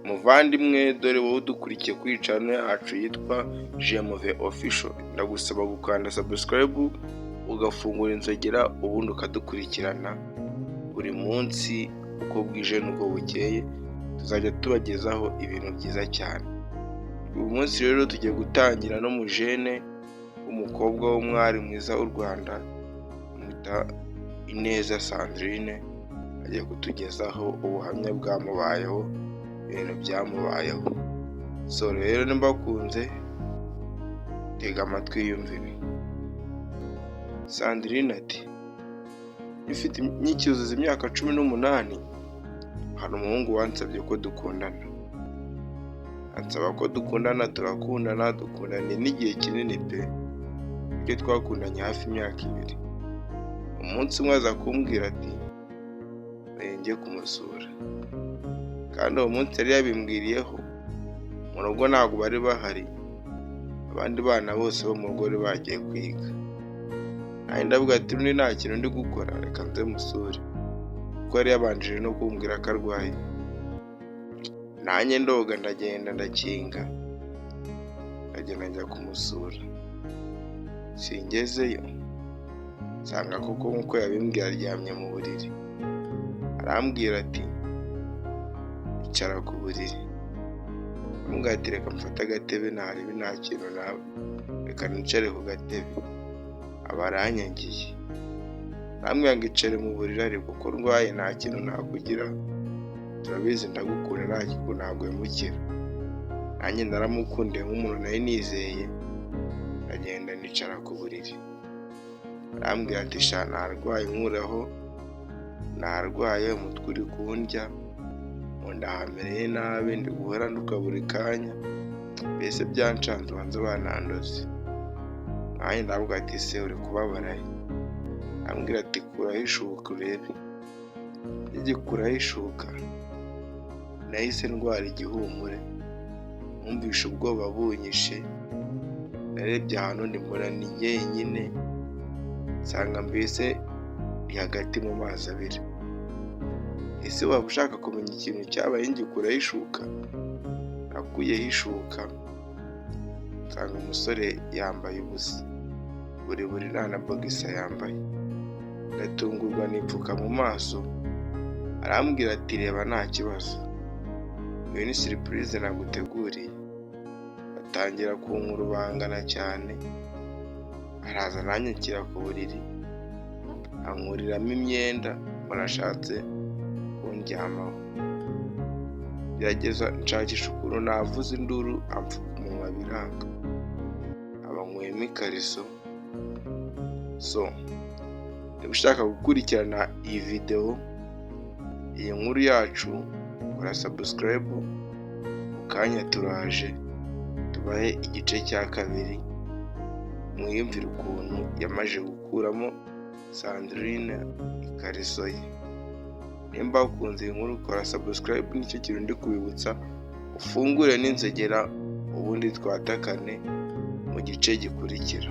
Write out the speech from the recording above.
Muvandimwe, dore wowe udukurikiye kuri channel yacu yitwa Jemuve Official, ndagusaba gukanda subscribe, ugafungura inzogera, ubundi ukadukurikirana buri munsi uko bwije n'uko bukeye. Tuzajya tubagezaho ibintu byiza cyane. Uyu munsi rero tugiye gutangira n'umujene w'umukobwa w'umwari mwiza w'u Rwanda, bamwita Ineza Sandrine. Agiye kutugezaho ubuhamya bwamubayeho, ibintu byamubayeho. So rero nimba tega amatwi yumve. Sandrine ati: "Nkicyuzuza imyaka 18, hari umuhungu wansabye ko dukundana, ansaba ko dukundana, turakundana, dukundana n'igihe kinini pe, ibyo twakundanye hafi imyaka 2. Umunsi umwe aza kumbwira ati njye kumusura, kandi uwo munsi yari yabimbwiriyeho mu rugo ntabwo bari bahari, abandi bana bose bo mu rugo bari bagiye kwiga. Nanjye ndavuga ati n'undi nta kintu ndi gukora, reka nze musure, kuko yari yabanjije no kumbwira ko arwaye. Nanjye ndoga, ndagenda, ndakinga, ndagenda njya kumusura. Singezeyo nsanga koko nk'uko yabimbwiye aryamye mu buriri. Arambwira ati icara ku buriri. Ndamubwira ati reka mfate agatebe, ntarebe nta kintu naba, reka nicare ku gatebe. Aba aranyangiye, arambwira ngo icare mu buriri ariko kuko ndwaye nta kintu nakugira, turabizi ndagukunda, nta kintu naguhemukira. Nanjye naramukundiye nk'umuntu nari nizeye, ndagenda nicara ku buriri. Arambwira ati sha narwaye, nkuraho narwaye, umutwe uri kundya, mu nda hamereye nabi, ndi guhora nduka buri kanya, mbese byancanze, ubanza banandoze. Nanjye ndavuga ati se uri kubabara he? Arambwira ati kuraho ishuka urebe. Ngikuraho ishuka nahise ndwara igihumure, numvishe ubwoba bunyishe, narebye ahantu ndi mbona ni jyenyine, nsanga mbese ni hagati mu mazi abira. Ese waba ushaka kumenya ikintu cyabaye ngikuraho ishuka? Nakuyeho ishuka nsanga umusore yambaye ubusa, buri buri, nta na boxer yambaye. Ndatungurwa nipfuka mu maso. Arambwira ati reba nta kibazo, iyo ni surprise naguteguriye. Atangira kunkurubangana cyane, araza nanjye nshyira ku buriri, ankuriramo imyenda, mbona ashatse kundyamaho. Gerageza nshakisha ukuntu navuza induru amfuka umunwa, biranga, aba ankuyemo ikariso. So niba ushaka gukurikirana iyi videwo, iyi nkuru yacu, kora subscribe. Mu kanya turaje tubahe igice cya kabiri, mwiyumvire ukuntu yamaze gukuramo Sandrine ikariso ye. Nimba wakunze iyi nkuru, kora subscribe, nicyo kintu ndi kubibutsa, ufungure n'inzogera, ubundi twatakane mu gice gikurikira.